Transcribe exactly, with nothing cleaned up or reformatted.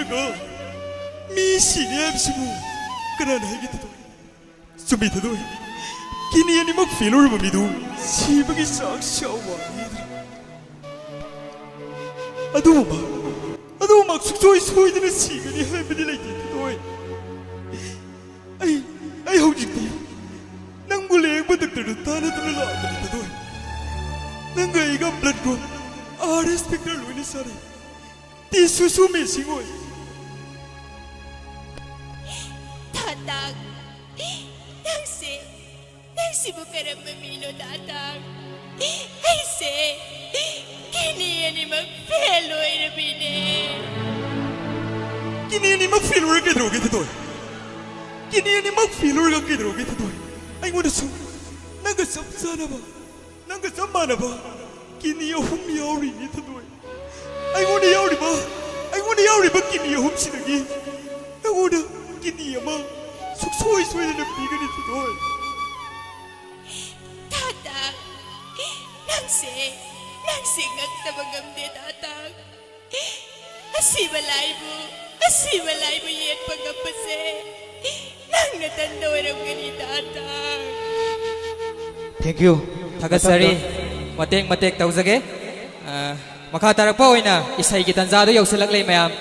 ꯃꯤ ꯁꯤꯔꯦ ꯍꯥꯏꯕꯁꯤꯕꯨ ꯀꯅꯥꯅ ꯍꯥꯏꯒꯦ, ꯊꯣꯏ? ꯆꯨꯝꯃꯤ, ꯊꯣꯏ꯫ ꯀꯤꯗꯅꯤ ꯑꯅꯤꯃꯛ ꯐꯦꯜ ꯑꯣꯏꯔꯕ ꯃꯤꯗꯨ ꯁꯤꯕꯒꯤ ꯆꯥꯡꯁ ꯌꯥꯝ ꯋꯥꯡꯉꯤ꯫ ꯑꯗꯨꯕꯨ ꯃꯍꯥꯛ, ꯑꯗꯨꯕꯨ ꯃꯍꯥꯛ ꯁꯨꯡꯁꯣꯏ ꯁꯣꯏꯗꯅ ꯁꯤꯒꯅꯤ ꯍꯥꯏꯕꯗꯤ ꯂꯩꯇꯦ, ꯊꯣꯏ꯫ ꯑꯩ, ꯑꯩ ꯍꯧꯖꯤꯛꯇꯤ ꯅꯪꯕꯨ ꯂꯥꯌꯦꯡꯕ ꯗꯣꯛꯇꯔꯗꯨ ꯇꯥꯟꯅꯗꯨꯅ ꯂꯥꯛꯄꯅꯤ, ꯊꯣꯏ꯫ ꯅꯪꯒ ꯑꯩꯒ blood group ꯑꯥꯔ ꯑꯦꯁ factor ꯂꯣꯏꯅ ꯆꯥꯟꯅꯩ꯫ ꯇꯤꯁꯨꯁꯨ ꯃꯦꯆꯤꯡ ꯑꯣꯏ꯫ ꯊꯥꯗꯥꯡ, ꯅꯪꯁꯦ, ꯅꯪꯁꯤꯕꯨ ꯀꯔꯝꯕ ꯃꯤꯅꯣ, ꯊꯥꯗꯥꯡ? ꯑꯩꯁꯦ ꯀꯤꯗꯅꯤ ꯑꯅꯤꯃꯛ ꯐꯦꯜ ꯑꯣꯏꯔꯕꯤꯅꯦ꯫ ꯀꯤꯗꯅꯤ ꯑꯅꯤꯃꯛ ꯐꯦꯜ ꯑꯣꯏꯔ ꯀꯩꯗꯧꯔꯒꯦ, ꯊꯣꯏ? ꯀꯤꯗꯅꯤ ꯑꯅꯤꯃꯛ ꯐꯦꯜ ꯑꯣꯏꯔꯒ ꯀꯩꯗꯧꯔꯒꯦ, ꯊꯣꯏ? ꯑꯩꯉꯣꯟꯗꯁꯨ ꯅꯪꯒ ꯆꯞ ꯆꯥꯅꯕ, ꯅꯪꯒ ꯆꯞ ꯃꯥꯟꯅꯕ ꯀꯤꯗꯅꯤ ꯑꯍꯨꯝ ꯌꯥꯎꯔꯤꯅꯤ, ꯊꯣꯏ꯫ ꯑꯩꯉꯣꯟꯗ ꯌꯥꯎꯔꯤꯕ, ꯑꯩꯉꯣꯟꯗ ꯌꯥꯎꯔꯤꯕ ꯀꯤꯗꯅꯤ ꯑꯍꯨꯝꯁꯤꯗꯒꯤ ꯅꯉꯣꯟꯗ ꯀꯤꯗꯅꯤ ꯑꯃ ꯁꯨꯡꯁꯣꯏ ꯁꯣꯏꯗꯅ ꯄꯤꯒꯅꯤ, ꯊꯣꯏ꯫ ꯊꯥꯗꯥꯡ, ꯅꯪꯁꯦ, ꯅꯪꯁꯦ ꯉꯛꯇꯕ ꯉꯝꯗꯦ, ꯊꯥꯗꯥꯡ꯫ ꯑꯁꯤꯕ ꯂꯥꯏꯕꯨ, ꯑꯁꯤꯕ ꯂꯥꯏꯕꯨ ꯌꯦꯠꯄ ꯉꯝꯕꯁꯦ ꯅꯪ ꯅꯊꯟꯗ ꯑꯣꯏꯔꯝꯒꯅꯤ, ꯊꯥꯗꯥꯡ꯫ Thank you꯫ ꯊꯥꯒꯠꯆꯔꯤ꯫ ꯃꯇꯝꯗ ꯃꯇꯦꯛ ꯃꯇꯦꯛ ꯇꯧꯖꯒꯦ꯫ ꯑ, ꯃꯈꯥ ꯇꯥꯔꯛꯄ ꯑꯣꯏꯅ ꯏꯁꯩꯒꯤ ꯇꯥꯟꯖꯥꯗꯨ ꯌꯧꯁꯤꯜꯂꯛꯂꯦ, ꯃꯌꯥꯝ꯫